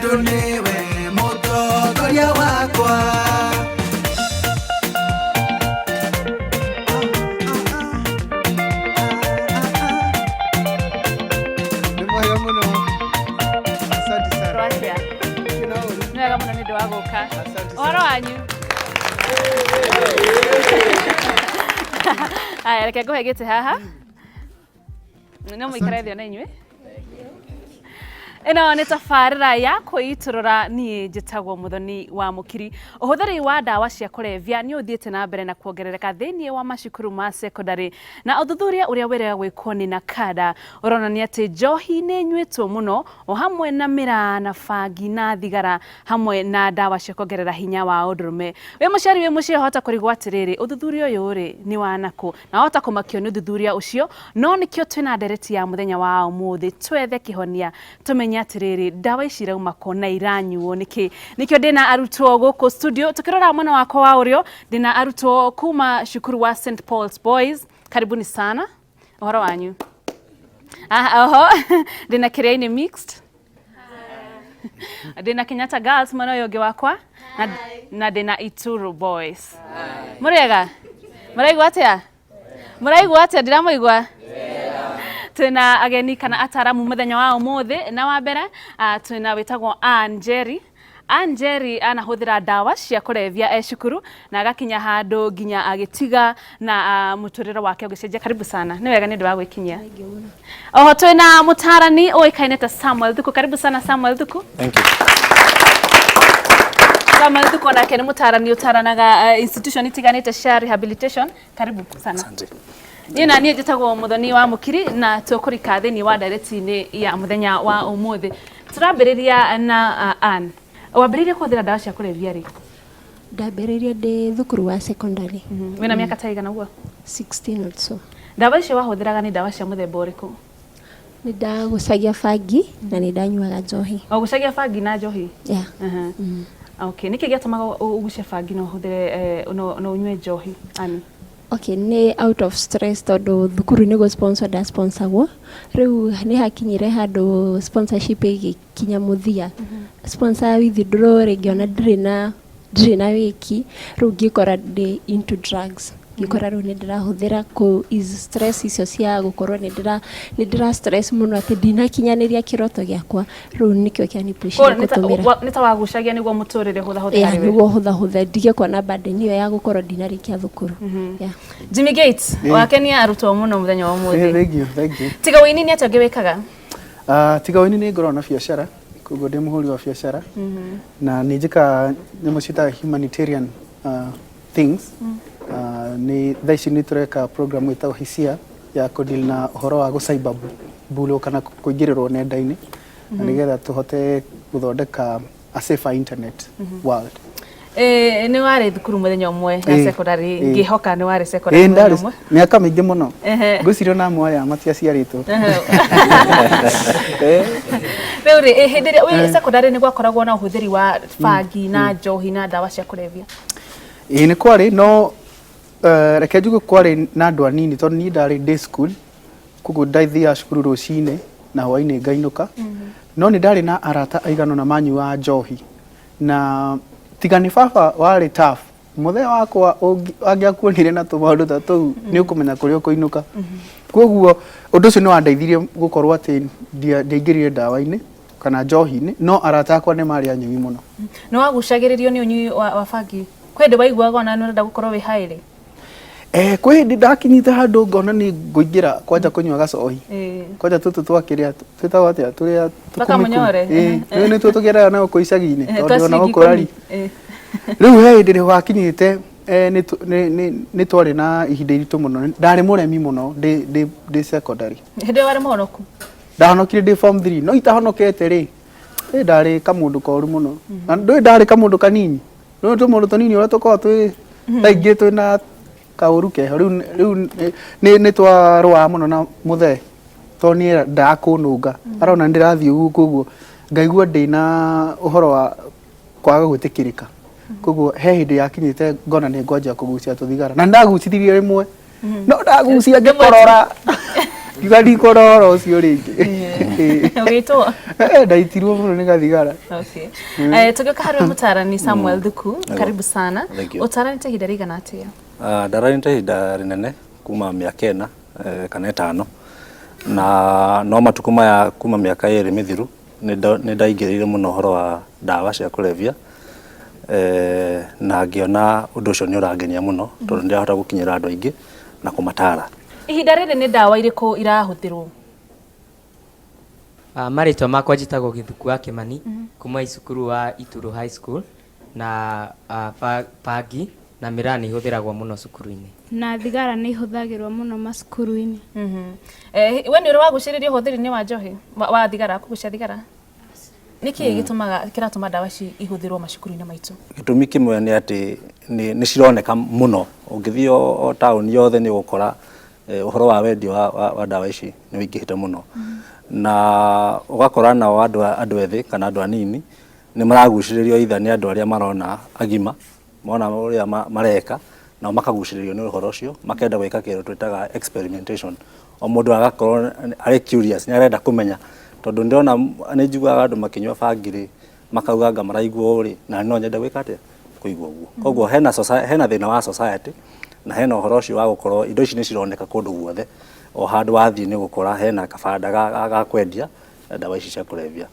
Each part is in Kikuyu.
Tondũ nĩwe mũtongoria wakwa. Nĩ mwega mũno. Asante sana. Croatia. Kĩna ũru. Nĩ wega mũno nĩ ũndũ wa gũka. Asante Ũhoro sana. wanyu? Aya, reke ngũhe gĩtĩ haha. No mũikare thĩ ona inyuĩ. Ĩno nĩ tabarĩra ya kwĩitũrũra niĩ njĩtagwo Mũthoni wa Mũkiri. Ũhũthĩri wa ndawa cia kũrebia nĩ ũthiĩte na mbere na kuongerereka thĩinĩ wa macukuru ma cekondarĩ na ũthuthuria ũrĩa wĩrĩga gwĩkwo nĩ NACADA ũronania atĩ njohi nĩ ĩnyuĩtwo mũno o hamwe na mĩraa na bangi na thigara hamwe na ndawa cia kuongerera hinya wa ũndũrũme. Wĩ mũciari wĩ mũciĩ wahota kũrigwo atĩrĩrĩ, ũthuthuria ũyũ rĩ nĩ wa nakũ? Na wahota kũmakio nĩ ũthuthuria ũcio, no nĩkĩo twĩna ndereti ya mũthenya wa ũmũthĩ twethe kĩhonia tũmenye atĩrĩrĩ, ndawa ici irauma kũ na iranyuo nĩkĩ? Nĩkĩo ndĩna arutwo gũkũ studio. Tũkĩrora mwena wakwa wa ũrĩo ndĩna arutwo kuma cukuru wa St Paul's Boys. Karibuni sana. Ũhoro wanyu? Ah, oho ndĩna Kĩrĩainĩ Mixed, ndĩna Kenyatta Girls mwena ũyũ ũngĩ wakwa na ndĩna Ituru Boys. Mũrĩega? Mũraigua atĩa? Mũraigua atĩa? Ndiramũigua. Twĩna ageni kana ataramu mũthenya wa ũmũthĩ, na wa mbere twĩna wĩtagwo Ann Njeri. Ann Njeri anahũthĩra ndawa cia kũrebia e cukuru na agakinya handũ nginya agĩtiga na mũtũrĩre wake ũgĩcenjia. Karibu sana, nĩ wega nĩ ũndũ wa gwĩkinyia. Oho twĩna mũtarani ũĩkaine ta Samuel Thuku. Karibu sana Samuel Thuku. Thank you. Samuel Thuku onake nĩ mũtarani ũtaranaga institution itiganĩte cia rehabilitation. Karibu sana. Asante. Niĩ na niĩ njĩtagwo Mũthoni wa Mũkiri na tũkũrika thĩinĩ wa ndereti-inĩ ya mũthenya wa ũmũthĩ. Tũrambĩrĩria na Ann. Wambĩrĩirie kũhũthĩra ndawa cia kũrebia rĩ? Ndambĩrĩirie ndĩ thukuru wa secondary. Wĩna mĩaka ta ĩigana ũguo? 16 or so. Ndawa icio wahũthĩraga nĩ ndawa cia mũthemba ũrĩkũ? Nĩ ndagucagia bangi na nĩ ndanyuaga njohi. O gucagia bangi na njohi? Yeah. Okay, nĩkĩ gĩatũmaga ũgucie bangi na ũhũthĩre na ũnyue njohi, Ann? Okay, nĩ out of stress tondũ thukuru nĩ gũ sponsor nda sponsor-agwo. Rĩu nĩ hakinyire handũ sponsorship ĩgĩkinya mũthia. Sponsor withdraw rĩ ngĩona ndirĩ na ndirĩ na wĩki, rĩu ngĩkora ndĩ into drugs. Ngĩkora rĩu nĩ ndĩrahũthĩra kũ ease stress icio cia gũkorwo nĩ ndĩra nĩ ndĩra stress mũno atĩ ndinakinyanĩria kĩroto gĩakwa. Rĩu nĩkĩo kĩani push gũtũmĩra. Nĩ ta wagucagia nĩguo mũtũrĩre ũhũthahũthe Yeah, harĩ we? nĩguo hũthahũthe ndige kuona burden ĩyo ya gũkorwo ndinarĩkia thukuru. Yeah. Jimmy Gates, wakenia arutwo mũno mũthenya wa ũmũthĩ. Thank you, thank you. Tiga ũini nĩ atĩa ũngĩ wĩkaga? Ah, tiga ũini nĩ ngoragwo na biacara, koguo ndĩ mũhũri wa biacara na nĩ njĩkaga nyamũ ciĩtaga humanitarian things. Ah, nĩ thaa ici nĩ tũreka program ĩtagwo Hisia ya kũdeal na ũhoro wa gũ cyber bullying kana kũingĩrĩrwo nenda-inĩ na nĩgetha tũhote gũthondeka a safer internet world. Nĩ warĩ thukuru mũthenya ũmwe ya secondary, ngĩhoka nĩ warĩ secondary Ĩĩ, mũthenya ndarĩ ũmwe. mĩaka mĩingĩ mũno. Ehe. Ngwĩciria ona amwe aya matiaciarĩtwo. Rĩu rĩ, hĩndĩ ĩrĩa wĩ secondary nĩ gwakoragwo na ũhũthĩri wa bangi na njohi na ndawa cia kũrebia? Ĩĩ nĩ kwarĩ no reke njuge kwarĩ na andũ anini tondũ niĩ ndarĩ day school, koguo ndathiaga cukuru rũcinĩ na hwainĩ ngainũka. No nĩ ndarĩ na arata aigana ũna manyuaga njohi na tiga nĩ baba warĩ tough, mũthee wakwa angĩakuonire na tũmaũndũ ta tũu nĩ ũkũmenya kũrĩa ũkũinũka. Koguo ũndũ ũcio nĩ wandeithirie gũkorwo atĩ ndiaingĩrire ndawa-inĩ kana njohi-inĩ, no arata akwa nĩ marĩ anyui mũno. Nĩ wagucagĩrĩrio nĩ ũnyui wa bangi? Kwĩ hĩndĩ waiguaga ona nĩ ũrenda gũkorwo wĩ high rĩ? Kwĩ hĩndĩ ndakinyĩte handũ ngona nĩ ngũingĩra kwanja kũnyua gacohi. Kwanja tũtũ twa kĩrĩa twĩtagwo atĩa tũrĩa Twa kamũnyore. Ĩĩ, rĩu nĩtuo tũgĩraga na gũkũ icagi-inĩ Twa tondũ ona ciringi gũkũ rari. ikũmi. Rĩu he hĩndĩ gwakinyĩte nĩ twarĩ na ihinda iritũ mũno. Ndarĩ mũremi mũno ndĩ secondary. Hĩndĩ ĩyo warĩ mũhonoku? Ndahonokire ndĩ form 3 no itahonokete rĩ, ndarĩ kamũndũ koru mũno. Na ndũĩ ndarĩ kamũndũ kanini. Rĩu tũmũndũ tũnini ũrĩa tũkoragwo twĩ thaa ingĩ twĩna kaũru keho. Rĩu rĩu nĩ twarũaga mũno na mũthee tondũ nĩ endaga kũnũnga. Arona nĩ ndĩrathiĩ ũguo koguo ngaigua ndĩna ũhoro wa kwaga gwĩtĩkĩrĩka. Koguo he hĩndĩ yakinyĩte ngona nĩ ngwanjia kũgucia tũthigara. Na nĩ ndagucithirie rĩmwe no ndagucia ngĩkorora. Ngiuga ndikuona ũhoro ũcio rĩngĩ. Ũgĩtwo? Eh, ndaitirwo mũno nĩ gathigara. Okay. Tũgĩũka harĩ we mũtarani Samuel Thuku, karibu sana. Thank you. Ũtaranĩte ihinda rĩigana atĩa? Ndaranĩte ihinda rĩnene kuma mĩaka 4 kana 5, na no matukũ maya kuma mĩaka 2 mĩthiru nĩ ndaingĩrĩire mũno ũhoro wa ndawa cia kũrebia, na ngĩona ũndũ ũcio nĩ ũrangenia mũno tondũ nĩ ndĩrahota gũkinyĩra andũ aingĩ na kũmatara. Ihinda rĩrĩ nĩ ndawa irĩkũ irahũthĩrwo? Marĩtwa makwa njĩtagwo Gĩthuku wa Kĩmani kuma cukuru wa Ituru High School, na bangi na mĩraa nĩ ihũthĩragwo mũno cukuru-inĩ. Na thigara nĩ ihũthagĩrwo mũno macukuru-inĩ. We nĩ ũrĩ wagucĩrĩrio ũhũthĩri-inĩ wa njohi wa thigara, kũgucia thigara? Nĩkĩ gĩtũmaga kĩratũma ndawa ici ihũthĩrwo macukuru-inĩ maitũ? Gĩtũmi kĩmwe nĩ atĩ nĩ cironeka mũno, ũngĩthiĩ o taũni yothe nĩ ũgũkora ũhoro wa wendia wa ndawa ici nĩ ũingĩhĩte mũno, na ũgakora nao andũ ethĩ kana andũ anini nĩ maragucĩrĩrio either nĩ andũ arĩa marona agima, mona ũrĩa mareka, nao makagucĩrĩrio nĩ ũhoro ũcio, makenda gwĩka kĩndũ twĩtaga experimentation. O mũndũ agakorwo arĩ curious, nĩ arenda kũmenya, tondũ ndĩrona nĩ njiguaga andũ makĩnyua bangi rĩ, makauga anga maraigua ũũ rĩ, na no nyende gwĩka atĩa, kũigua ũguo. Koguo hena thĩna wa society, na hena ũhoro ũcio wa gũkorwo indo ici nĩ cironeka kũndũ guothe, o handũ wathiĩ nĩ ũgũkora hena kabanda ga kwendia ndawa ici cia kũrebia.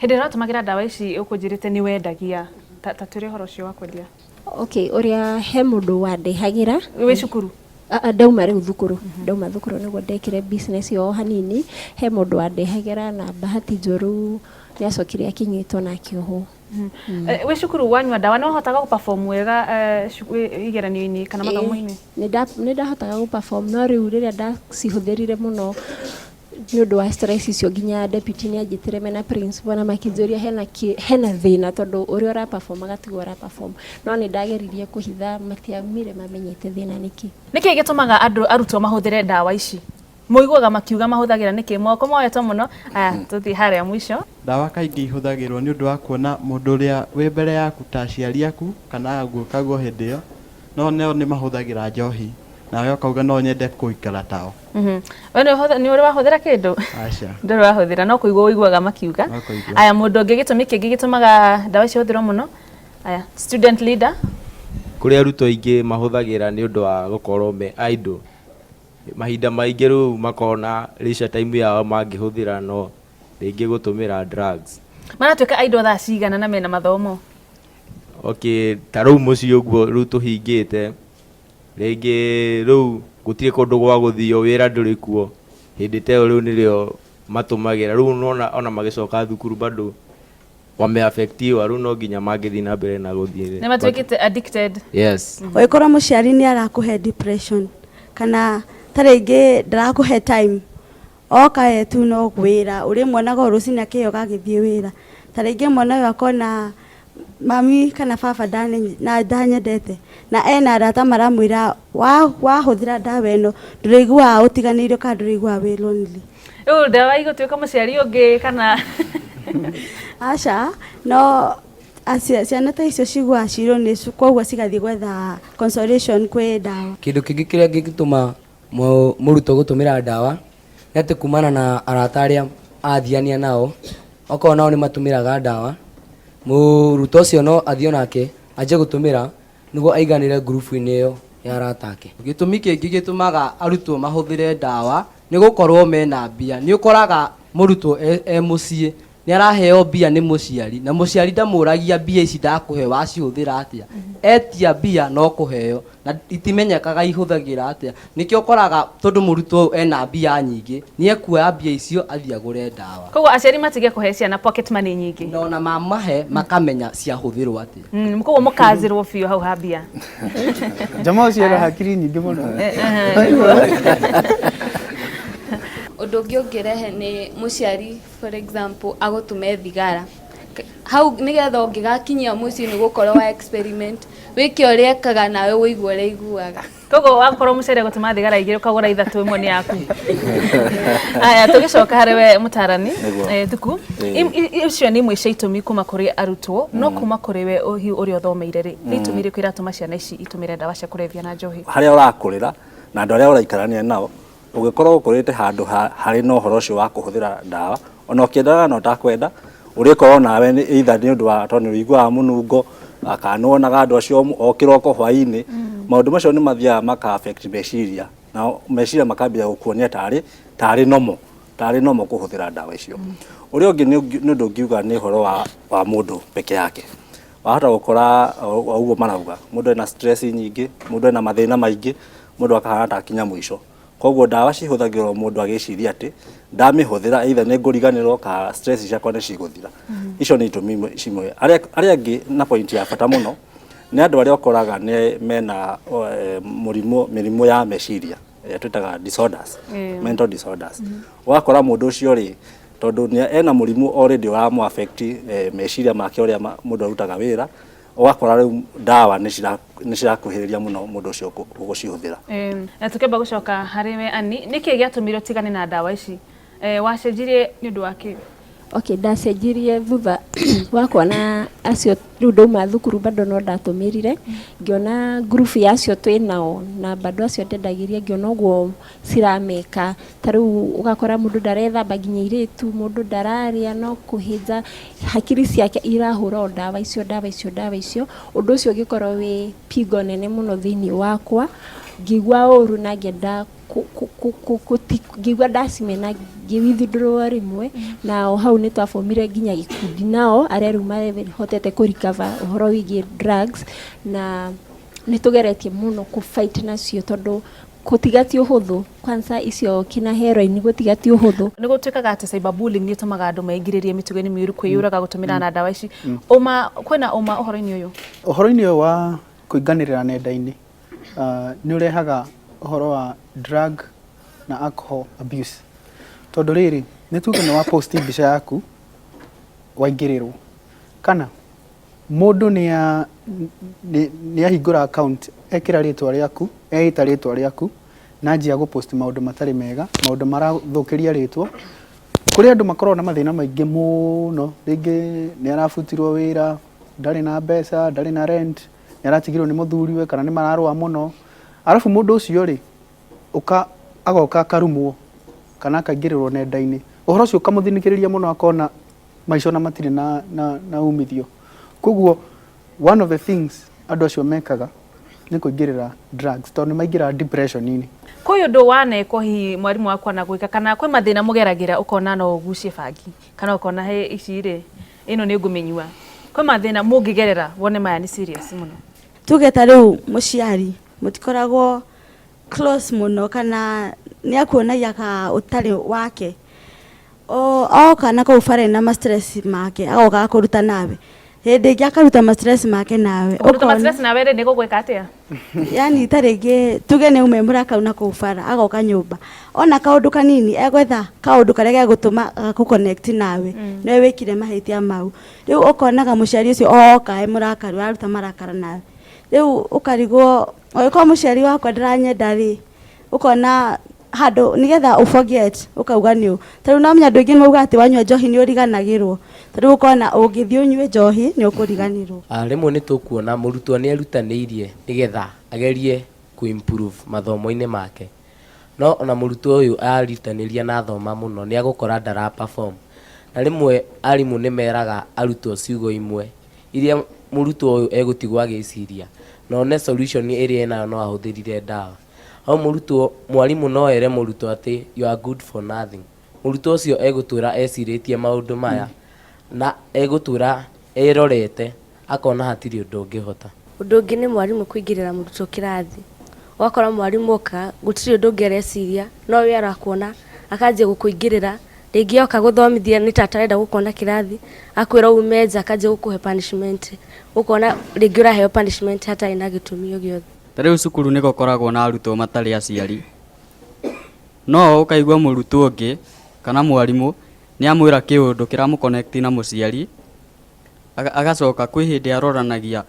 Hĩndĩ ĩrĩa ũratũmagĩra ndawa ici ũkũnjĩrĩte nĩ wendagia, ta twĩre ũhoro ũcio wa kwendia. Okay, ũrĩa he mũndũ wandehagĩra. Wĩ cukuru? Ndauma rĩu thukuru, ndauma thukuru nĩguo ndekire business ĩyo hanini, he mũndũ wandehagĩra na bahati njũru nĩ acokire akinyitwo na akĩohwo. Wĩ cukuru wanyua ndawa nĩ wahotaga gũ-perform wega igeranio-inĩ kana mathomo-inĩ? Nĩ ndahotaga gũ-perform, no rĩu rĩrĩa ndacihũthĩrire mũno nĩ ũndũ wa stress icio, nginya deputy nĩ anjĩtire mena principal na makĩnjũria hena thĩna tondũ ũrĩa ũra perform agatiguo ũra perform, no nĩ ndageririe kũhitha, matiaumire mamenyete thĩna nĩkĩ. Nĩkĩ gĩtũmaga andũ arutwo mahũthĩre ndawa ici? Mũiguaga makiuga mahũthagĩra nĩkĩ? Moko moetwo mũno. Aya, tũthiĩ harĩa mũico. Ndawa kaingĩ ihũthagĩrwo nĩ ũndũ wa kuona mũndũ ũrĩa wĩ mbere yaku ta aciari aku kana gukaguo hĩndĩ ĩyo, no nao nĩ mahũthagĩra njohi, nawe ũkauga no nyende gũikara tao. We nĩ ũrĩ wahũthĩra kĩndũ? Aca. Ndũrĩ wahũthĩra, no kũigua ũiguaga makiuga. No kũigua. Aya, mũndũ ũngĩ, gĩtũmi kĩngĩ gĩtũmaga ndawa ici ihũthĩrwo mũno? Aya, student leader. Kũrĩ arutwo aingĩ mahũthagĩra nĩ ũndũ wa gũkorwo me idle. Mahinda maingĩ rĩu makona leisure time yao mangĩhũthĩra no rĩngĩ gũtũmĩra drugs. Maratuĩka idle thaa cigana na mena mathomo? Okay, ta rĩu mũciĩ ũguo rĩu tũhingĩte, rĩngĩ rĩu gũtirĩ kũndũ gwa gũthio, wĩra ndũrĩ kuo, hĩndĩ ta ĩyo rĩu nĩrĩo matũmagĩra. Rĩu nĩwona ona magĩcoka thukuru bado wameafektiwa, rĩu no nginya mangĩthiĩ na mbere na gũthiĩ. Nĩ matuĩkĩte addicted. Yes. Ũngĩkorwo mũciari nĩ arakũhe depression kana ta rĩngĩ ndarakũhe time, oka we tu no wĩra ũrĩmuonaga o rũcinĩ akĩyoga agĩthiĩ wĩra, ta rĩngĩ mwana ũyũ akona mami kana baba ndanyendete, na ena arata maramwĩra wahũthĩra ndawa ĩno ndũrĩiguaga ũtiganĩirio kana ndũrĩiguaga wĩ lonely. Rĩu ndawa igũtuĩka mũciari ũngĩ kana? Aca, no ciana ta icio ciguaga cirwo nĩ koguo cigathiĩ gwetha consolation kwĩ ndawa. Kĩndũ kĩngĩ kĩrĩa kĩngĩtũma mũrutwo gũtũmĩra ndawa nĩ atĩ kumana na arata arĩa athiania nao, okorwo nao nĩ matũmĩraga ndawa, mũrutwo ũcio no athiĩ onake anjie gũtũmĩra nĩguo aiganĩre ngurubu-inĩ ĩyo ya arata ake. Gĩtũmi kĩngĩ gĩtũmaga arutwo mahũthĩre ndawa nĩ gũkorwo mena mbia. Nĩ ũkoraga mũrutwo e mũciĩ nĩ araheo mbia nĩ mũciari, na mũciari ndamũragia mbia ici ndakũhe wacihũthĩra atĩa, etia mbia no kũheo na itimenyekaga ihũthagĩra atĩa. Nĩkĩo ũkoraga tondũ mũrutwo ũyũ ena mbia nyingĩ nĩ ekuoya mbia icio athiĩ agũre ndawa. Koguo aciari matige kũhe ciana pocket money nyingĩ, na ona mamahe makamenya ciahũthĩrwo atĩa. Koguo mũkazĩrwo biũ hau ha mbia. Jamaa ũcio ena hakiri nyingĩ mũno. Ũndũ ũngĩ ũngĩrehe nĩ mũciari, for example, agũtũme thigara hau nĩgetha ũngĩgakinyia mũciĩ nĩ gũkorwo wa experiment wĩke ũrĩa ekaga nawe ũigue ũrĩa iguaga. Koguo wakorwo mũciari agũtũma thigara 2 ũkagũra 3, ĩmwe nĩ yaku. Aya, tũgĩcoka harĩ we mũtarani Thuku, icio nĩ imwe cia itũmi kuma kũrĩ arutwo, no kuma kũrĩ we ũrĩa ũthomeire rĩ, nĩ itũmi irĩkũ iratũma ciana ici itũmĩre ndawa cia kũrebia na njohi? Harĩa ũrakũrĩra na andũ arĩa ũraikarania nao Ũngĩkorwo ũkũrĩte handũ harĩ na ũhoro ũcio wa kũhũthĩra ndawa, ona ũkĩendaga na ũtakwenda, ũrĩkorwo nawe nĩ either nĩ ũndũ wa tondũ nĩ ũiguaga mũnungo, kana nĩ wonaga andũ acio o kĩroko hwaĩ-inĩ, maũndũ macio nĩ mathiaga maka affect meciria, na meciria makambia gũkuonia tarĩ tarĩ normal, tarĩ normal kũhũthĩra ndawa icio. Ũrĩa ũngĩ nĩ ũndũ ũngiuga nĩ ũhoro wa mũndũ peke yake. Wahota gũkora o ũguo marauga, mũndũ ena stress nyingĩ, mũndũ ena mathĩna maingĩ, mũndũ akahana ta akinya mũico. Koguo ndawa cihũthagĩrwo mũndũ agĩciria atĩ ndamĩhũthĩra either nĩ ngũriganĩrwo kana stress ciakwa nĩ cigũthira. Icio nĩ itũmi cimwe. Arĩa angĩ na point ya bata mũno nĩ andũ arĩa ũkoraga nĩ mena mũrimũ, mĩrimũ ya meciria ĩrĩa twĩtaga disorders, mental disorders. Ũgakora mũndũ ũcio rĩ, tondũ ena mũrimũ already ũramũ affect meciria make ũrĩa mũndũ arutaga wĩra, ũgakora rĩu ndawa nĩ cirakuhĩrĩria mũno mũndũ ũcio gũcihũthĩra. Na tũkĩamba gũcoka harĩ we Annie, nĩkĩ gĩatũmire ũtigane na ndawa ici? Wacenjirie nĩ ũndũ wa kĩ? Okay, ndacenjirie thutha wa kuona acio rĩu ndauma thukuru bado no ndatũmĩrire, ngĩona group ya acio twĩ nao na bado acio ndendagĩria, ngĩona ũguo cirameka. Ta rĩu ũgakora mũndũ ndarethamba nginya airĩtu, mũndũ ndararĩa no kũhĩnja hakiri ciake irahũra o ndawa icio ndawa icio ndawa icio. Ũndũ ũcio ũgĩkorwo wĩ pingo nene mũno thĩinĩ wakwa, ngĩigua ũru na ngĩenda ngĩigua ndacimena, ngĩ withdraw rĩmwe, na o hau nĩ twabomire nginya gĩkundi nao arĩa rĩu mahotete kũ recover ũhoro wĩgiĩ drugs, na nĩ tũgeretie mũno kũ fight nacio tondũ gũtiga ti ũhũthũ, kwanza icio kina heroin gũtiga ti ũhũthũ. Nĩ gũtuĩkaga atĩ cyberbullying nĩ ĩtũmaga andũ meingĩrĩrie mĩtugo-inĩ mĩũru, kwĩyũraga, gũtũmĩra na ndawa ici. Ũma kwĩna ũma ũhoro-inĩ ũyũ? Ũhoro-inĩ ũyũ wa kũinganĩrĩra nenda-inĩ nĩ ũrehaga ũhoro wa drug na alcohol abuse, tondũ rĩrĩ, nĩ tuge nĩ wa post mbica yaku waingĩrĩrwo, kana mũndũ nĩ ahingũra account, ekĩra rĩtwa rĩaku, eĩta rĩtwa rĩaku na anjia gũ post maũndũ matarĩ mega, maũndũ marathũkĩria rĩtwa. Kũrĩ andũ makoragwo na mathĩna maingĩ mũno, rĩngĩ nĩ arabutirwo wĩra, ndarĩ na mbeca, ndarĩ na rent, nĩ aratigirwo nĩ mũthuriwe kana nĩ mararũa mũno, arabu mũndũ ũcio rĩ, ũka agoka akarumwo kana akaingĩrĩrwo nenda-inĩ, ũhoro ũcio ũkamũthinĩkĩrĩria mũno, akona maica ona matirĩ na umithio. Koguo one of the things andũ acio mekaga nĩ kũingĩrĩra drugs, tondũ nĩ maingĩraga depression-inĩ. Kwĩ ũndũ wanekwo hihi mwarimũ wakwa na gwĩka, kana kwĩ mathĩna mũgeragĩra ũkona no ũgucie bangi, kana ũkona he ici rĩ, ĩno nĩ ngũmĩnyua? Kwĩ mathĩna mũngĩgerera wone maya nĩ serious mũno? Tuge ta rĩu mũciari mũtikoragwo close mũno, kana nĩ akuonagia ka ũtarĩ wake, oka na kũu bara na ma stress make, agoka akũruta nawe, hĩndĩ ĩngĩ akaruta ma stress make nawe. Kũruta ma stress nawe rĩ, nĩ gũgwĩka atĩa? Yani ta rĩngĩ tuge nĩ ume mũrakau na kũu bara, agoka nyũmba ona kaũndũ kanini egwetha kaũndũ karĩa gegũtũma gakũ connect nawe, nĩwe wĩkire mahĩtia mau. Rĩu ũkonaga mũciari ũcio oka e mũrakaru, araruta marakara nawe, rĩu ũkarigwo ũgĩkorwo mũciari wakwa ndaranyenda rĩ, ũkona handũ nĩgetha ũ forget, ũkauga nĩ ũ. Ta rĩu no menya andũ aingĩ mauga atĩ wanyua njohi nĩ ũriganagĩrwo, ta rĩu ũkona ũngĩthiĩ ũnyue njohi nĩ ũkũriganĩrwo. Rĩmwe nĩ tũkuona mũrutwo nĩ erutanĩirie nĩgetha agerie kũ improve mathomo-inĩ make, no ona mũrutwo ũyũ arutanĩria na athoma mũno nĩ agũkora ndara perform. Na rĩmwe arimũ nĩ meraga arutwo ciugo imwe iria mũrutwo ũyũ egũtigwo agĩciria na one solution ĩrĩa enayo no ahũthĩrire ndawa. Hau mũrutwo, mwarimũ no ere mũrutwo atĩ you are good for nothing. Mũrutwo ũcio egũtũra ecirĩtie maũndũ maya na egũtũra erorete akona hatirĩ ũndũ ũngĩhota. Ũndũ ũngĩ nĩ mwarimũ kũingĩrĩra mũrutwo kĩrathi. Ũgakora mwarimũ oka gũtirĩ ũndũ ũngĩ areciria, no we arakuona akanjia gũkũingĩrĩra, rĩngĩ oka gũthomithia nĩ ta atarenda gũkuona kĩrathi, akwĩra ume nja, akanjia gũkũhe punishment, ũkona rĩngĩ ũraheo punishment hatarĩ na gĩtũmi o gĩothe. Ta rĩu cukuru nĩ gũkoragwo na arutwo matarĩ aciari, no ũkaigua mũrutwo ũngĩ kana mwarimũ nĩ amwĩra kĩũndũ kĩramũ connect na mũciari, agacoka kwĩ hĩndĩ aroranagia,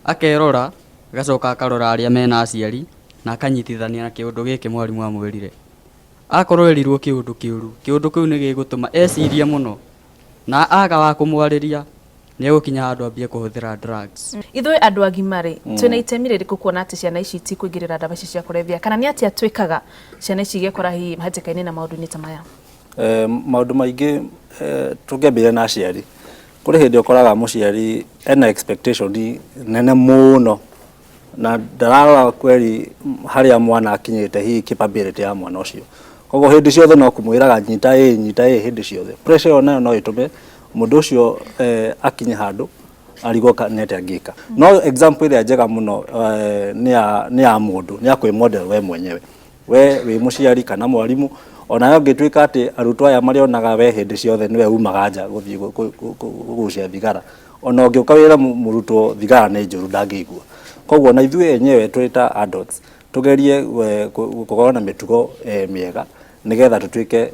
akerora, agacoka akarora arĩa mena aciari na akanyitithania na kĩũndũ gĩkĩ mwarimũ amwĩrire. Akorwo erirwo kĩũndũ kĩũru, kĩũndũ kĩu nĩ gĩgũtũma ecirie mũno, na aga wa kũmwarĩria Nĩ egũkinya handũ ambie kũhũthĩra drugs. Ithuĩ andũ agima rĩ, twĩna itemi rĩrĩkũ kuona atĩ ciana ici itikũingĩrĩra ndawa ici cia kũrebia, kana nĩ atĩa twĩkaga ciana ici igekora hihi hatĩka-inĩ na maũndũ-inĩ ta maya? Maũndũ maingĩ tũngĩambĩrĩria na aciari. Kũrĩ hĩndĩ ũkoraga mũciari ena expectation nene mũno na ndararora kweri harĩa mwana akinyĩte, hihi capability ya mwana ũcio. Koguo hĩndĩ ciothe no kũmwĩraga nyita ĩ, nyita ĩ hĩndĩ ciothe. Pressure ĩyo nayo no ĩtũme mũndũ ũcio akinye handũ arigwo nĩ atĩa angĩka. No example ĩrĩa njega mũno nĩ ya mũndũ, nĩ ya kwĩ model we mwenyewe. We wĩ mũciari kana mwarimũ, onawe ũngĩtuĩka atĩ arutwo aya marĩonaga we hĩndĩ ciothe nĩwe umaga nja gũthiĩ kũgucia thigara, ona ũngĩũka wĩre mũrutwo thigara nĩ njũru ndangĩigua. Koguo ona ithuĩ enyewe twĩ ta adults tũgerie gũkorwo na mĩtugo mĩega nĩgetha tũtuĩke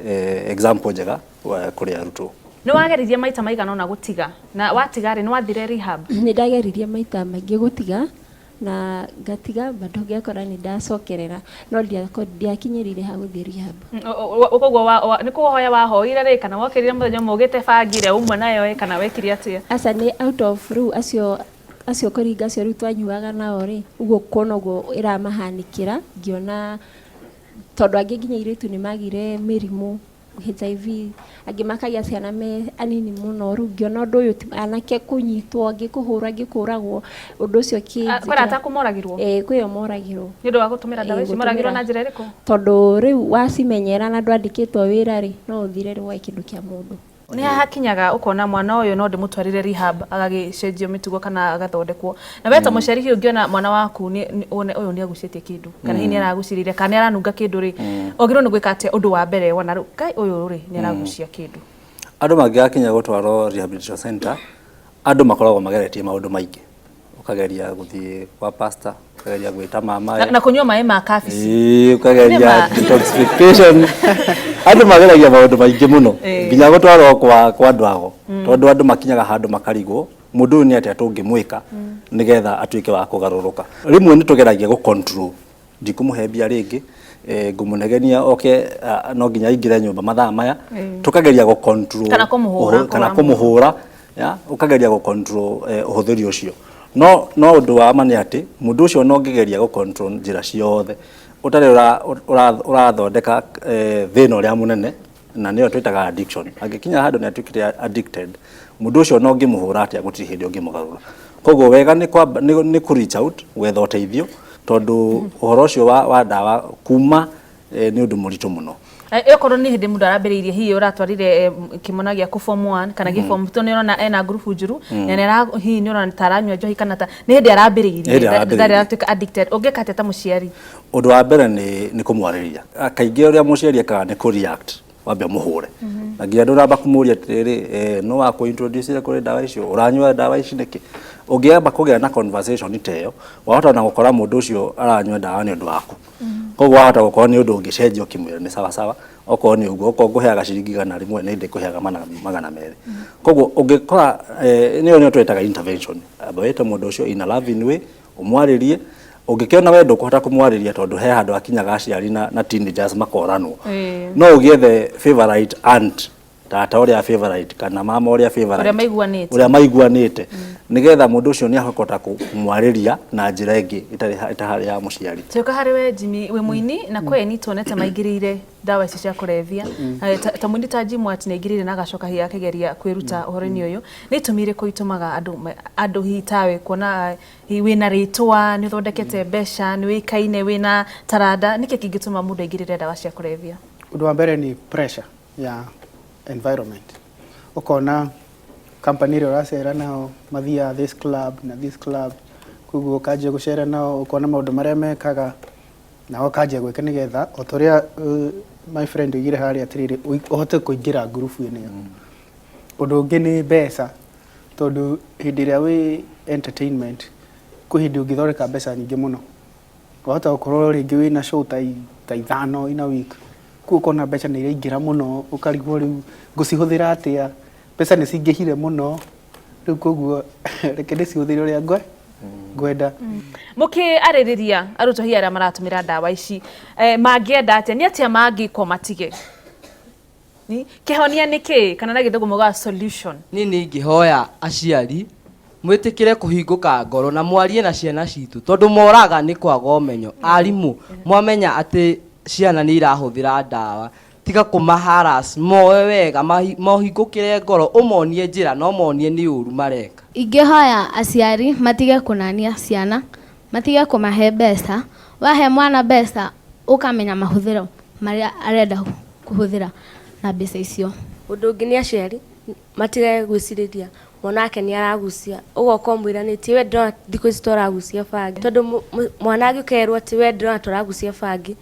example njega kũrĩ arutwo. Nĩ wageririe maita maigana ũna gũtiga, na watiga rĩ, nĩ wathire rehab? Nĩ ndageririe maita maingĩ gũtiga na ngatiga, bado ngekora nĩ ndacokerera, no ndiakinyĩrire ha gũthiĩ rehab. Koguo nĩ kũhoya wahoire rĩ, kana wokĩrire mũthenya ũmwe ũgĩte bangi ĩrĩa uma nayo ĩ, kana wekire atĩa? Aca, nĩ out of rĩu acio kũringa acio rĩu twanyuaga nao rĩ, ũguo kuona ũguo ĩramahanĩkĩra, ngĩona tondũ angĩ nginya airĩtu nĩ magire mĩrimũ HIV, angĩ makagĩa ciana me anini mũno, rĩu ngĩona ũndũ ũyũ anake kũnyitwo, angĩ kũhũrwo, angĩ kũragwo, ũndũ ũcio ũkĩnjĩkĩra. Kwĩna ataku moragirwo? Ĩĩ, kwĩyo moragirwo. Nĩ ũndũ wa gũtũmĩra ndawa ici, moragirwo na njĩra ĩrĩkũ? Tondũ rĩu wacimenyera na ndwandĩkĩtwo wĩra rĩ, no ũthire rĩu woe kĩndũ kĩa mũndũ. Nĩ hakinyaga ũkona mwana ũyũ no ndĩmũtwarire rehab agagĩcenjio mĩtugo kana agathondekwo. Na we ta mũciari hihi ũngĩona mwana waku wone ũyũ nĩ agucĩtie kĩndũ, kana hihi nĩ aragucĩrĩire, kana nĩ aranunga kĩndũ rĩ, wagĩrĩirwo nĩ gwĩka atĩa ũndũ wa mbere wona rĩu Ngai ũyũ rĩ nĩ aragucia kĩndũ? Andũ mangĩgakinya gũtwarwo rehabilitation center, andũ makoragwo mageretie maũndũ maingĩ. Ũkageria gũthiĩ kwa pastor, ũkageria gwĩta mama Na kũnyua maĩ ma kabici. Ĩĩ, ũkageria detoxification. Andũ mageragia maũndũ maingĩ mũno nginya gũtwarwo kwa andũ ago, tondũ andũ makinyaga handũ makarigwo mũndũ ũyũ nĩ atĩa tũngĩmwĩka nĩgetha atuĩke wa kũgarũrũka. Rĩmwe nĩ tũgeragia gũ control, ndikũmũhe mbia rĩngĩ, ngũmũnegenia oke, no nginya aingĩre nyũmba mathaa maya, tũkageria gũ control Kana kũmũhũra, kana kũmũhũra, ya, ũkageria gũ control ũhũthĩri ũcio. No ũndũ wa ma nĩ atĩ mũndũ ũcio no ũngĩgeria gũ control njĩra ciothe ũtarĩ ũrathondeka thĩna ũrĩa mũnene, na nĩyo twĩtaga addiction. Angĩkinya handũ nĩ atuĩkĩte addicted, mũndũ ũcio no ũngĩmũhũra atĩa gũtirĩ hĩndĩ ũngĩmũgarũra. Koguo wega nĩ kũ reach out gwetha ũteithio, tondũ ũhoro ũcio wa ndawa kuma nĩ ũndũ mũritũ mũno. Okorwo nĩ hĩndĩ mũndũ arambĩrĩirie, hihi ũratwarire kĩmwana gĩaku form 1 kana gĩ form 2, nĩ ũrona ena ngurubu njũru, na nĩ hihi nĩ ũrona ta aranyua njohi kana ta nĩ hĩndĩ arambĩrĩirie, Nĩ hĩndĩ arambĩrĩirie. ndarĩ aratuĩka addicted, ũngĩka atĩa ta mũciari? Ũndũ wa mbere nĩ kũmwarĩria. Kaingĩ ũrĩa mũciari ekaga nĩ kũ react, wambe ũmũhũre. Na nginya ndũramba kũmũria atĩrĩrĩ, no wa kũ introduce kũrĩ ndawa icio, ũranyua ndawa ici nĩkĩ? Ũngĩamba kũgĩa na conversation ta ĩyo, wahota ona gũkora mũndũ ũcio aranyua ndawa nĩ ũndũ waku. Koguo wahota gũkorwo nĩ ũndũ ũngĩcenjia ũkĩmwĩra nĩ sawa sawa, okorwo nĩ ũguo, okorwo ngũheaga ciringi 100 nĩ ndĩkũheaga 200. Koguo ũngĩkora, nĩyo nĩyo twĩtaga intervention. Amba wĩte mũndũ ũcio in a loving way, ũmwarĩrie, ũngĩkĩona we ndũkũhota kũmwarĩria tondũ he handũ hakinyaga aciari na teenagers makoranwo. No ũgĩethe favorite aunt, tata ũrĩa favorite kana mama ũrĩa favorite, Ũrĩa maiguanĩte. ũrĩa maiguanĩte, nĩgetha mũndũ ũcio nĩ akũhota kũmwarĩria na njĩra ĩngĩ ĩtarĩ ya mũciari. Tuĩka harĩ we Jimmy, wĩ mũini na kwĩ aini tuonete maingĩrĩire ndawa ici cia kũrebia. Ta mũini ta Jimmy Watt nĩ aingĩrĩire na agacoka hihi akĩgeria kwĩruta ũhoro-inĩ ũyũ. Nĩ itũmi irĩkũ itũmaga andũ hihi tawe kuona hihi wĩna rĩtwa, nĩ ũthondekete mbeca, nĩ ũĩkaine, wĩna taranda, nĩkĩ kĩngĩtũma mũndũ aingĩrĩre ndawa cia kũrebia? Ũndũ wa mbere nĩ pressure ya environment. Ũkona company ĩrĩa ũracera nao mathiaga this club na this club, koguo ũkanjia gũcera nao, ũkona maũndũ marĩa mekaga nawe ũkanjia gwĩka nĩgetha o ta ũrĩa my friend oigire harĩa atĩrĩrĩ, ũhote kũingĩra ngurubu-inĩ ĩyo. Ũndũ ũngĩ nĩ mbeca, tondũ hĩndĩ ĩrĩa wĩ entertainment kwĩ hĩndĩ ũngĩthondeka mbeca nyingĩ mũno. Wahota gũkorwo rĩngĩ wĩna show ta 5 in a week, koguo ũkona mbeca nĩ iraingĩra mũno, ũkarigwo rĩu ngũcihũthĩra atĩa, mbeca nĩ cingĩhire mũno, rĩu koguo reke ndĩcihũthĩre ũrĩa ngwenda. Mũkĩarĩrĩria arutwo hihi arĩa maratũmĩra ndawa ici, mangĩenda atĩa, nĩ atĩa mangĩkwo matige? Kĩhonia nĩ kĩ kana na gĩthũngũ maugaga solution? Niĩ nĩ ingĩhoya aciari mwĩtĩkĩre kũhingũka ngoro na mwarie na ciana citũ tondũ moraga nĩ kwaga ũmenyo. Arimũ mwamenya atĩ ciana nĩ irahũthĩra ndawa, tiga kũma harass, moe wega, mohingũkĩre ngoro, ũmonie njĩra na ũmonie nĩ ũru mareka. Ingĩhoya aciari matige kũnania ciana, matige kũmahe mbeca. Wahe mwana mbeca ũkamenya mahũthĩro marĩa arenda kũhũthĩra na mbeca icio. Ũndũ ũngĩ nĩ aciari matige gwĩcirĩria mwana wake nĩ aragucia, ũgoka ũmwĩra nĩ ti we ndĩrona thikũ ici tũragucia bangi, tondũ mwana angĩkerwo atĩ we ndĩrona tũragucia bangi,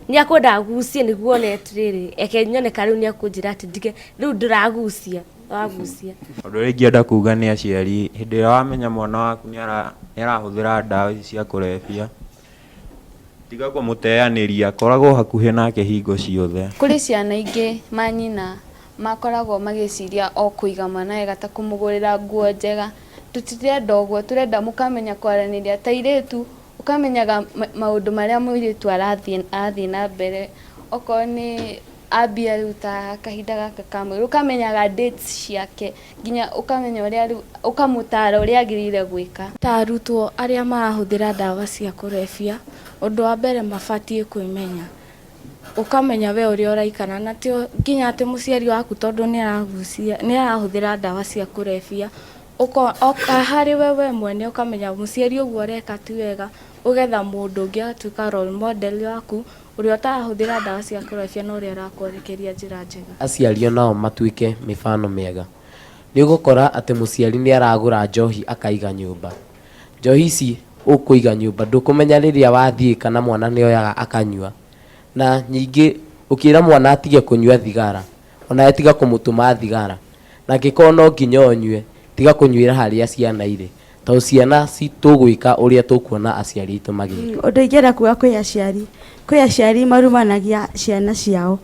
nĩ akwenda agucie nĩguo one atĩrĩrĩ, eke nyone ka rĩu nĩ akũnjĩra atĩ ndige rĩu ndĩragucia, wagucia. Ũndũ ũrĩa ingĩenda kuga nĩ aciari, hĩndĩ ĩrĩa wamenya mwana waku nĩ arahũthĩra ndawa ici cia kũrebia, tiga kũmũteanĩria, koragwo hakuhĩ nake hingo ciothe. Kũrĩ ciana ingĩ manyina makoragwo magĩciria o kũiga mwana wega ta kũmũgũrĩra nguo njega. Tũtirenda ũguo, tũrenda mũkamenya kwaranĩria ta airĩtu, ũkamenyaga maũndũ marĩa mũirĩtu arathiĩ na mbere. Okorwo nĩ ambia rĩu ta kahinda gaka ka mweri, ũkamenyaga dates ciake, nginya ũkamenya ũrĩa rĩu, ũkamũtara ũrĩa agĩrĩire gwĩka. Ta arutwo arĩa marahũthĩra ndawa cia kũrebia, ũndũ wa mbere mabatiĩ kwĩmenya. Ũkamenya we ũrĩa ũraikara, na ti nginya atĩ mũciari waku tondũ nĩ aragucia, nĩ arahũthĩra ndawa cia kũrebia, harĩ we we mwene ũkamenya mũciari ũguo ũreka ti wega, ũgetha mũndũ ũngĩ agatuĩka role model waku, ũrĩa ũtarahũthĩra ndawa cia kũrebia na ũrĩa arakwerekeria njĩra njega. Aciari onao matuĩke mĩbano mĩega. Nĩ ũgũkora atĩ mũciari nĩ aragũra njohi akaiga nyũmba. Njohi ici ũkũiga nyũmba, ndũkũmenya rĩrĩa wathiĩ kana mwana nĩ oyaga akanyua. Na ningĩ ũkĩra mwana atige kũnyua thigara, onawe tiga kũmũtũma thigara. Na angĩkorwo no nginya ũnyue, tiga kũnyuĩra harĩa ciana irĩ. Tondũ ciana tũgwĩka ũrĩa tũkuona aciari aitũ magĩka. Ũndũ ingĩenda kuga kwĩ aciari, kwĩ aciari marumanagia ciana ciao.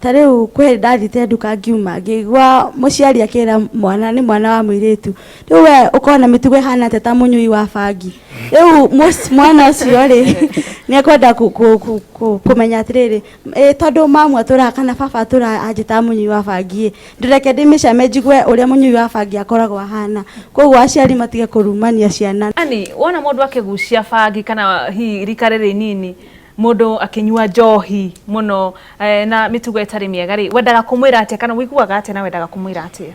Ta rĩu kwĩ hĩndĩ ndathiĩte nduka ngiuma, ngĩigua mũciari akĩra mwana, nĩ mwana wa mũirĩtu, rĩu we ũkoragwo na mĩtugo ĩhana atĩa ta mũnyui wa bangi. Rĩu mwana ũcio rĩ, nĩ ekwenda kũmenya atĩrĩrĩ, ĩ tondũ mamu atũraga kana baba atũraga anjĩtaga mũnyui wa bangi ĩ, ndĩreke ndĩmĩcame njigue ũrĩa mũnyui wa bangi akoragwo ahana. Koguo aciari matige kũrumania ciana. Ani, wona mũndũ akĩgucia bangi kana hihi rika rĩrĩ inini, mũndũ akĩnyua njohi mũno na mĩtugo ĩtarĩ mĩega rĩ, wendaga kũmwĩra atĩa kana ũiguaga atĩa na wendaga kũmwĩra atĩa?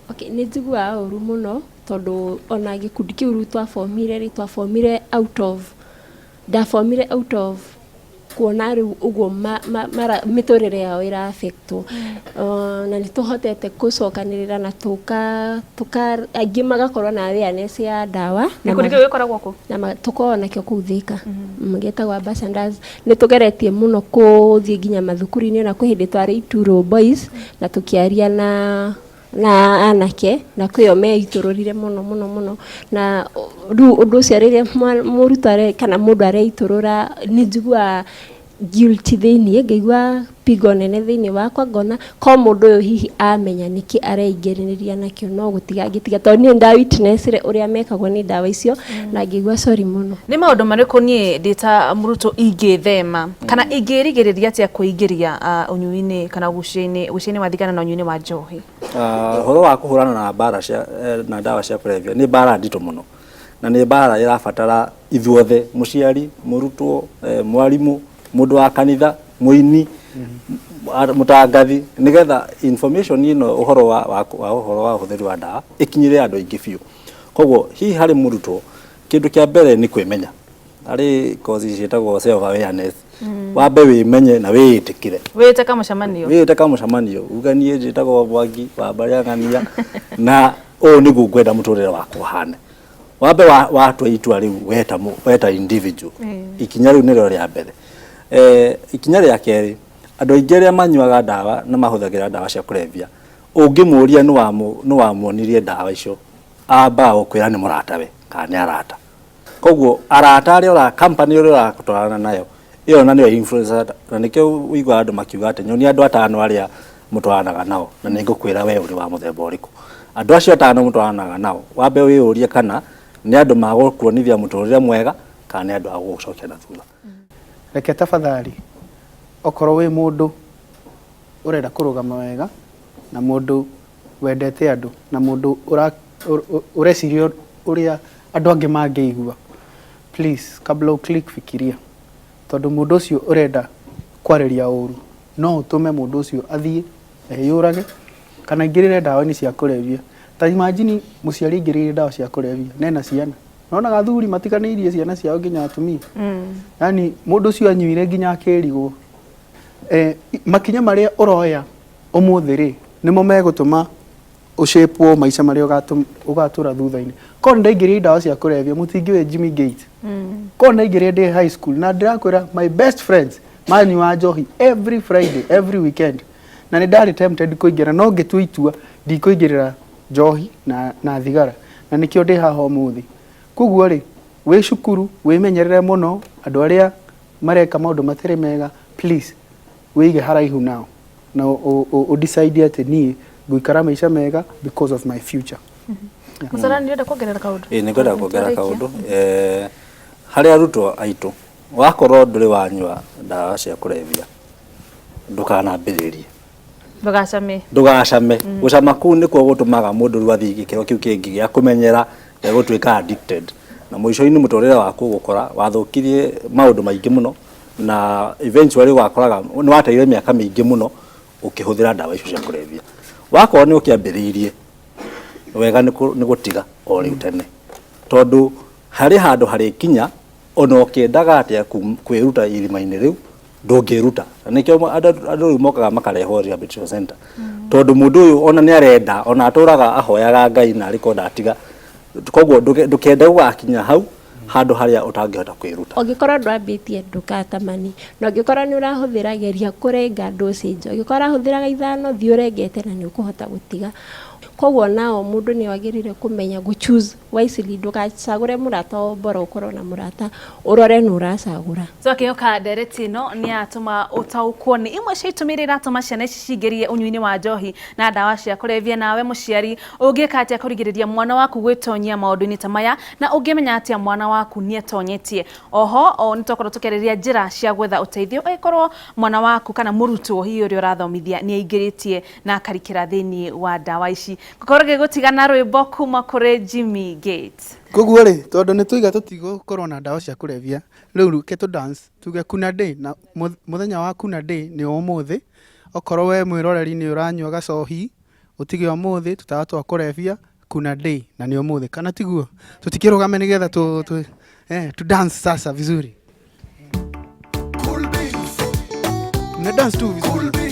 Okay, nĩ njiguaga ũru mũno tondũ ona gĩkundi kĩu rĩu twabomire rĩ, twabomire out of, ndabomire out of kuona rĩu ũguo mĩtũrĩre yao ĩra affectwo. Na nĩ tũhotete gũcokanĩrĩra na tũka aingĩ magakorwo na awareness ya ndawa. Gĩkundi kĩu gĩkoragwo kũ? Na tũkoragwo nakĩo kũu Thika. Gĩtagwo Ambassadors. Nĩ tũgeretie mũno kũthiĩ nginya mathukuru-inĩ, na kwĩ hĩndĩ twarĩ Ituro Boys na tũkĩaria na anake, na kwĩyo meitũrũrire mũno mũno mũno. Na rĩu ũndũ ũcio rĩrĩa mũrutwo kana mũndũ areitũrũra, nĩ njiguaga guilty thĩiniĩ, ngaigua pigo nene thĩiniĩ wakwa, ngona ko mũndũ ũyũ hihi amenya nĩkĩ areingĩranĩria nakĩo, no gũtiga angĩtiga, tondũ niĩ nda witness-ire ũrĩa mekagwo nĩ ndawa icio, na ngĩigua sorry mũno. Nĩ maũndũ marĩkũ niĩ ndĩ ta mũrutwo ingĩthema kana ingĩrigĩrĩria atĩa kwĩingĩria ũnyui-inĩ kana ũgucia-inĩ wa thigara na ũnyui-inĩ wa njohi? Ũhoro wa kũhũrana na mbara cia na ndawa cia kũrebia nĩ mbara nditũ mũno, na nĩ mbara ĩrabatara ithuothe, mũciari, mũrutwo, mwarimũ, mũndũ wa kanitha, mũini, mũtangathi, nĩgetha information ĩno ũhoro wa ũhoro wa ũhũthĩri wa ndawa ĩkinyĩre andũ aingĩ biũ. Koguo hihi harĩ mũrutwo, kĩndũ kĩa mbere nĩ kwĩmenya. Harĩ kozi ciĩtagwo self awareness. Wambe wĩmenye na wĩĩtĩkĩre. Wĩĩte kamũcemanio. Wĩĩte kamũcemanio. Uga niĩ njĩtagwo Mwangi wa mbarĩ ya Ng'ania na ũyũ nĩguo ngwenda mũtũrĩre wakwa ũhane. Wambe watua itua rĩu weta individual. Ikinya rĩu nĩrĩo rĩa mbere. Ikinya rĩa kerĩ, andũ aingĩ arĩa manyuaga ndawa na mahũthagĩra ndawa cia kũrebia, ũngĩmũria nĩ wamuonirie ndawa icio, ambaga gũkwĩra nĩ mũratawe kana nĩ arata. Koguo arata arĩa ũra company ĩrĩa ũratwarana nayo, ĩyo na nĩyo influencer, na nĩkĩo ũiguaga andũ makiuga atĩ nyonia andũ atano arĩa mũtwaranaga nao na nĩ ngũkwĩra we ũrĩ wa mũthemba ũrĩkũ. Andũ acio atano mũtwaranaga nao, wambe wĩyũrie kana nĩ andũ magũkuonithia mũtũrĩre mwega kana nĩ andũ a gũgũcokia na thutha. Reke tafadhali, okorwo wĩ mũndũ ũrenda kũrũgama wega na mũndũ wendete andũ na mũndũ ũreciria ũrĩa andũ angĩ mangĩigua, please kabla ũclick fikiria, tondũ mũndũ ũcio ũrenda kwarĩria ũru no ũtũme mũndũ ũcio athiĩ eyũrage kana aingĩrĩre ndawa-inĩ cia kũrebia. Ta imagine mũciari aingĩrĩire ndawa cia kũrebia na ena ciana. Nonaga athuri matiganĩirie ciana ciao nginya atumia. Yani mũndũ ũcio anyuire nginya akĩrigwo. Makinya marĩa ũroya ũmũthĩ rĩ, nĩmo megũtũma ũshapwo maica marĩa ũgatũra thutha-inĩ. Korwo nĩndaingĩrire ndawa cia kũrebia mũtingĩũĩ Jimmy Gate. Korwo nĩndaingĩrire ndĩ high school na ndĩrakwĩra my best friends manyuaga njohi every Friday, every weekend. Na nĩ ndarĩ tempted kũingĩra no ngĩtua itua ndikũingĩrĩra njohi na thigara na nĩkĩo ndĩ haha ũmũthĩ. Koguo rĩ, wĩ cukuru wĩmenyerere mũno andũ arĩa mareka maũndũ matarĩ mega, please wĩige haraihu nao na ũ decide atĩ niĩ ngũikara maica mega because of my future. Mũcarani, nĩ ũrenda kuongerera kaũndũ? Ĩĩ, nĩ ngwenda kuongerera kaũndũ. Harĩ arutwo aitũ, wakorwo ndũrĩ wanyua ndawa cia kũrebia, ndũkanambĩrĩrie. Ndũgacame. Ndũgacame. Gũcama kũu nĩkuo gũtũmaga mũndũ rĩu athiĩ gĩkĩro kĩu kĩngĩ gĩa kũmenyera, gĩa gũtuĩka addicted, na mũico-inĩ mũtũrĩre waku ũgũkora wathũkirie maũndũ maingĩ mũno, na eventually ũgakoraga nĩ wateire mĩaka mĩingĩ mũno ũkĩhũthĩra ndawa icio cia kũrebia. Wakorwo nĩ ũkĩambĩrĩirie wega, nĩ gũtiga o rĩu tene, tondũ harĩ handũ harĩkinya ona ũkĩendaga atĩa kwĩruta irima-inĩ rĩu ndũngĩruta. Na nĩkĩo andũ rĩu mokaga makarehwo rehabilitation center, tondũ mũndũ ũyũ ona nĩ arenda, ona atũraga ahoyaga Ngai na arĩkorwo ndatiga. Koguo ndũkende gũgakinya hau handũ harĩa ũtangĩhota kwĩruta. Ũngĩkorwo ndwambĩtie, ndũkatamani, na ũngĩkorwo nĩ ũrahũthĩra, geria kũrenga dosage. Ũngĩkorwo ũrahũthĩraga 5, thiĩ ũrengete na nĩ ũkũhota gũtiga. Koguo nao mũndũ nĩ wagĩrĩire kũmenya gũ choose wisely. Ndũgacagũre mũrata o bora ũkorwo na mũrata, ũrore nũ ũracagũra. Twakĩhoka ndereti ĩno nĩ yatũma ũtaũkwo nĩ imwe cia itũmi iria iratũma ciana ici cingĩrie ũnyui-inĩ wa njohi na ndawa cia kũrebia. Nawe mũciari, ũngĩka atĩa kũrigĩrĩria mwana waku gwĩtonyia maũndũ-inĩ ta maya, na ũngĩmenya atĩa mwana waku nĩ etonyetie? Oho o nĩ twakorwo tũkĩarĩrĩria njĩra cia gwetha ũteithio angĩkorwo mwana waku kana mũrutwo hihi ũrĩa ũrathomithia nĩ aingĩrĩtie na akarikĩra thĩinĩ wa ndawa ici. Ngũkorwo ngĩgũtiga na rwĩmbo kuma kũrĩ Jimmy Gates. Koguo rĩ, tondũ nĩ tuiga tũtigũkorwo na ndawa cia kũrebia, rĩu reke tũ dance tuge kuna day, na mũthenya wa kuna day nĩ ũmũthĩ. Okorwo we mwĩroreri nĩ ũranyua gacohi, ũtige ũmũthĩ, tũtawa twa kũrebia, kuna day na nĩ ũmũthĩ, kana tiguo? Tũtikĩrũgame nĩgetha tu dance sasa vizuri. Na dance tu vizuri.